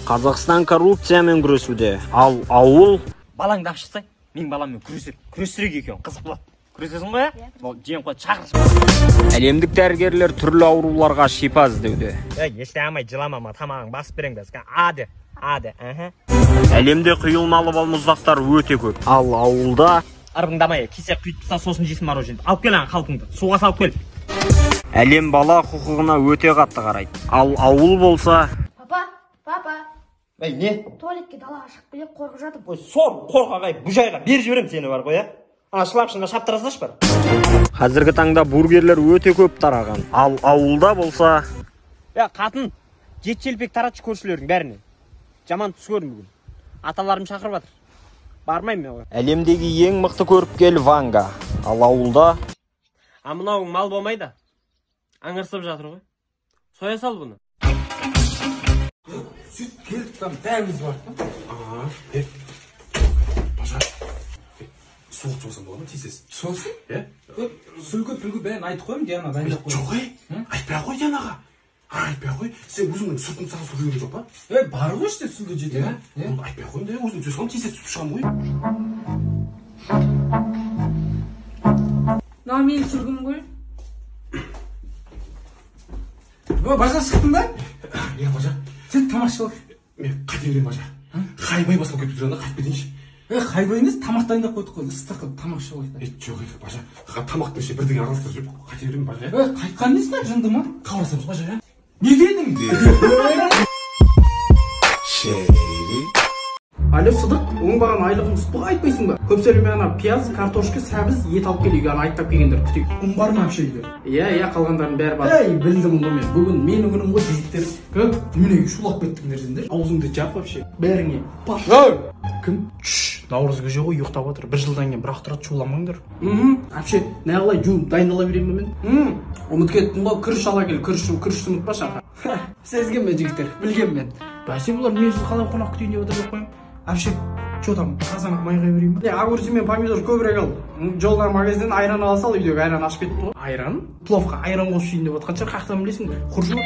Қазақстан коррупциямен күресуде, ал ауыл Балаңды алып шықсай, менің баламмен күреседі. Күрестірейік екеуін, қызық болады. Күресесің ғой, ә? Бол, жеңіп қой, шақыр. Әлемдік дәрігерлер түрлі ауруларға шипа іздеуде. Ей, ештеңе алмай, жылама, ма, тамағың басып беремін қазір. А де, а де, аха. Әлемде құйылмалы балмұздақтар өте көп, ал ауылда Ырғыңдамай, кесе құйып таста, сосын жейсің мороженое. Алып кел ана халқыңды, суға салып кел. Әлем бала құқығына өте қатты қарайды, ал ауыл болса Папа, папа, Ей, не? Туалетке далаға шығып келе қорқып жатырмын. Ой, сор, қорқақ ай, бұл жайға беріп жіберемін сені бар ғой, ә? Ана шылапшынға шаптыра салшы бар. Қазіргі таңда бургерлер өте көп тараған, ал ауылда болса Е, қатын, жеті желпек таратшы көршілердің бәріне. Жаман түс көрдім бүгін. Аталарым шақырып жатыр. Бармаймын мен оған. Әлемдегі ең мықты көріпкел Ванга, ал ауылда А мынауың мал болмайды. Аңырсып жатыр ғой. Соя сал бұны. Сөйтіп келдік, там бәріміз бардық та. Е, бажа, суық болсам болады ма тез? Сосын? Е? Сүлгі пүлгі бәрін айтып қоямын, Диана дайындап қойды. Жоқ, ей, айтпай ақ қой Дианаға. Айтпай ақ қой. Сен өзіңнің сүтің саған су деген жоқ па? Е, бар ғой іште сүлгі жетеді. Иә? Онда айтпай ақ қой, онда өзің түсе саламын, тез тез түсіп шығамын ғой. Мынау менің сүлгім ғой. О, бажа, шықтың ба? Иә, бажа. Сен тамақ ішіп ал. Мен қайта беремін, бажа. Хайбай басылып кетіп тұр, қайтып кетейінші. Е, хайбай емес, тамақ дайындап қойдық қой, ыстық қылып тамақ ішіп алайық. Е, жоқ, е, бажа, тамақтың ішіне бірдеңе араластырып жеп, қайта беремін, бажа. Е, қайтқан несі бар, жынды ма? Хабарласамыз, бажа, иә? Не дедің? Алло, Сыдық, оңбаған айлығын сұтпа айтпайсың ба? Көп сөйлемей ана пияз, картошка, сәбіз, ет алып кел үйге, ана айттап келгендер күтейік. Ұн бар ма вообще үйде? Иә, иә, қалғандарының бәрі бар. Ей, білдім ғой мен. Бүгін менің күнім ғой, жігіттер. Кім? Неменеге шулап кеттіңдер сендер? Аузыңды жап вообще. Бәріңе. Паш. Кім? Шш, наурыз көже ғой, ұйықтап жатыр. Бір жылдан кейін бірақ тұрады, шуламаңдар. Мхм, вообще, неғылай жуып дайындала беремін мен? Ұмытып кеттім ғой, күріш ала кел, күріш, күрішті ұмытпашы аға. Сезген мен жігіттер, білген мен. Бәсе, бұлар менсіз қалай қонақ күтейін деп отыр деп қоямын. Вообще, Че там, қазанға май құя берейін ба? Не, огурцы мен помидор көбірек ал. Жолдан магазиннен айран ала сал, үйдегі айран ашып кетті ғой. Айран? Пловқа айран қосып жейін деп отқан шығар, қаяқтан білесің? Құржу.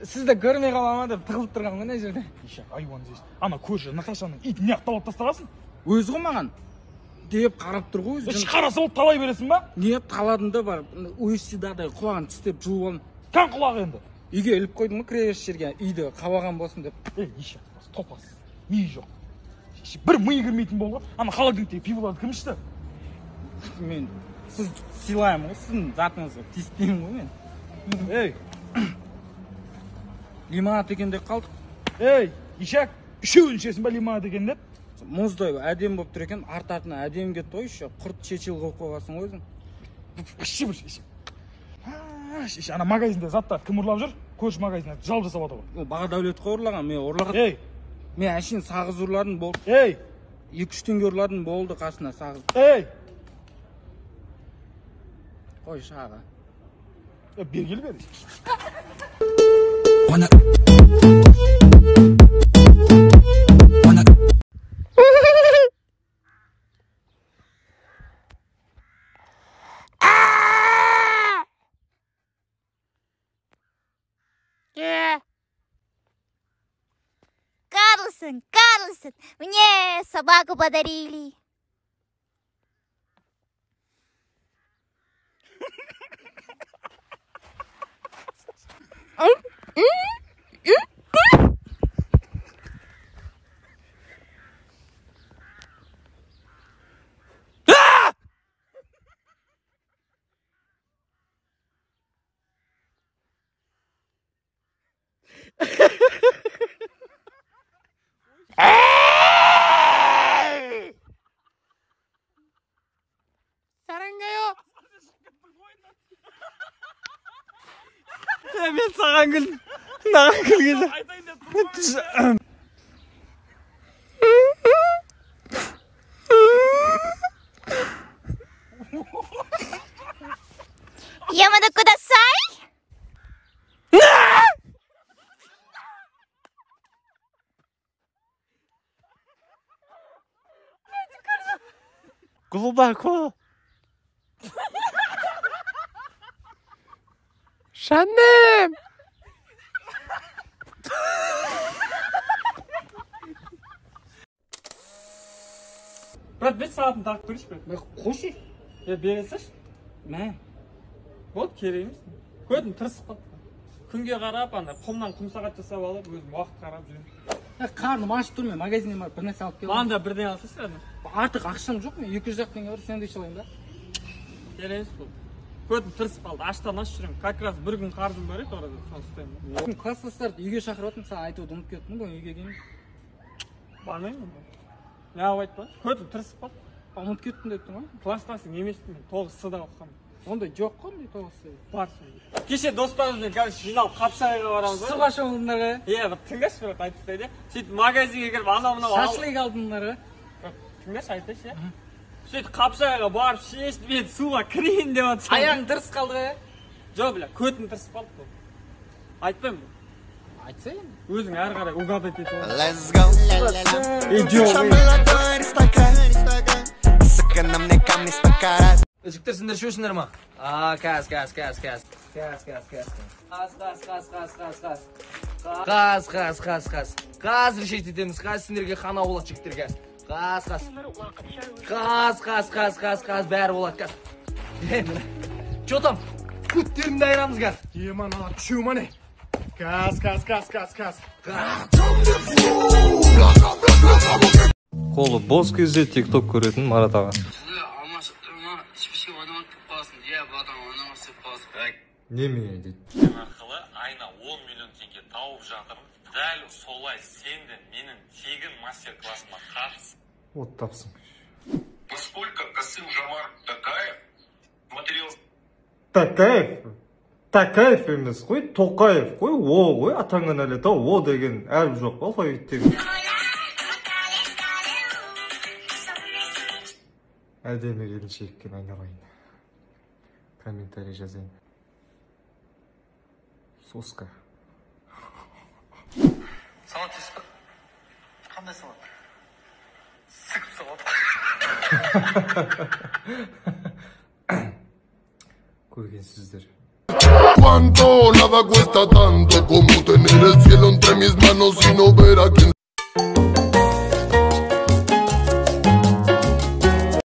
Сізді көрмей қала ма деп тығылып тұрған ғой мына жерде. Ешек, айуан здесь. Ана көрші Наташаның итін неғып талап тастағансың? Өзі ғой маған деп қарап тұр ғой өзі. Еш қараса болып талай бересің ба? Не, таладым да барып, университетадай құлағын тістеп жұлып алдым. Қан құлағы енді. Үйге іліп қойдым ғой, кіре беріс жерге, үйді қабаған болсын деп. Ей, ешек, топас, миы жоқ. Еш, бір миы кірмейтін болды. Ана холодильниктегі пиволарды кім ішті? Мен сіз сыйлаймын ғой, сіздің затыңызға тиіспеймін ғой мен. Ей, лимонад екен деп қалдық. Ей, ешек, үшеуін ішесің ба лимонад екен деп? Мұздай әдемі болып тұр екен, арт-артына әдемі кетті ғой еще. Құрт шешел қойып қойғансың ғой өзің. Іші бір, іші. Іші, ана магазинде заттар кім ұрлап жүр? Көрші магазинде жалып жасап жатыр ғой. Ол Бағдәулет қой ұрлаған, мен ұрлаған. Ей! Мен әшейін сағыз ұрладым, болды. Ей! 2-3 теңге ұрладым, болды қасына сағыз. Ей! Қой шаға. Е, бері кел бері. Карлсон, Карлсон, мне собаку подарили. Мен саған күлдім. Маған күлген жоқ. Ямада кудасай? Глубоко. Жаным. Брат, 5 сағатын тағып көрейінші, брат. Қойшы. Е, бере салшы. Мә. Болды, керек емес. Көзім тырысып қалды. Күнге қарап, ана құмнан құм сағат жасап алып, өзім уақыт қарап жүремін. Қарным ашып тұр, мен магазиннен барып бір нәрсе алып келдім. Маған да бірдеңе алсайшы, ана. Артық ақшам жоқ, мен 200 ақ теңге бар, сэндвич алайын ба? Керек емес бұл. Көзім тырысып қалды, аштан аш жүремін. Как раз бір күн қарызым бар еді, ораза, соны ұстаймын. Класстастарды үйге шақырып жатырмын, саған айтуды ұмытып кеттім ғой, үйге келмей. Бармаймын. Неғып айтпа? Көзім тырысып қалды. Ұмытып кеттім деп тұрмын ғой. Класстасың емеспін мен, 9С-да оқығанмын. Ондай жоқ қой, ондай 9С. Бар сондай. Кеше достарымызбен короче жиналып Қапшағайға барамыз ғой. Суға шомылдыңдар ғой? Иә, бір тыңдашы, брат, айтып тастайын, иә. Сөйтіп магазинге кіріп анау мынау алып. Шашлык алдыңдар ғой? Тыңдашы, айтайыншы, иә. Сөйтіп Қапшағайға барып шешіп, мен суға кірейін деп жатсам. Аяғың тырысып қалды ғой, иә? Жоқ, бля, көтім тырысып қалды бұл. Айтпаймын бұл. Айтса енді. Өзің әрі қарай угадать етіп ал. Let's go. Идём. Жігіттер, сендер шешіңдер ма? А, каз, каз, каз, каз. Каз, каз, каз. Каз, каз, каз, каз, каз, каз. Каз, каз, каз, каз. Қазір решить етеміз. Қазір сендерге хана болады, жігіттер, қазір. Қаз, қаз. Қаз, қаз, қаз, қаз, қаз, бәрі болады, қаз. Е, міне. Че там? Көттеріңді айырамыз қазір. Ема, мына үшеу ма не? Каз, каз, каз, каз, каз. Қолы бос кезде тикток көретін Марат аға. Немене дейді? Арқылы айына 10 миллион теңге тауып жатырмын. Дәл солай сен де менің тегін мастер-классыма қатыс. От тапсың. Насколько Касым-Жомарт Токаев смотрел... Токаев? Токаев емес қой, Тоқаев қой, о ғой, атаңа нәлет ау, о деген әріп жоқ па алфавиттегі? Әдемі келіншек екен, айналайын. Комментарий жазайын. Соска. Салат жейсіз ба? Қандай салат? Сікіп салат. Көргенсіздер. Cuánto nada cuesta tanto como tener el cielo entre mis manos y no ver a quien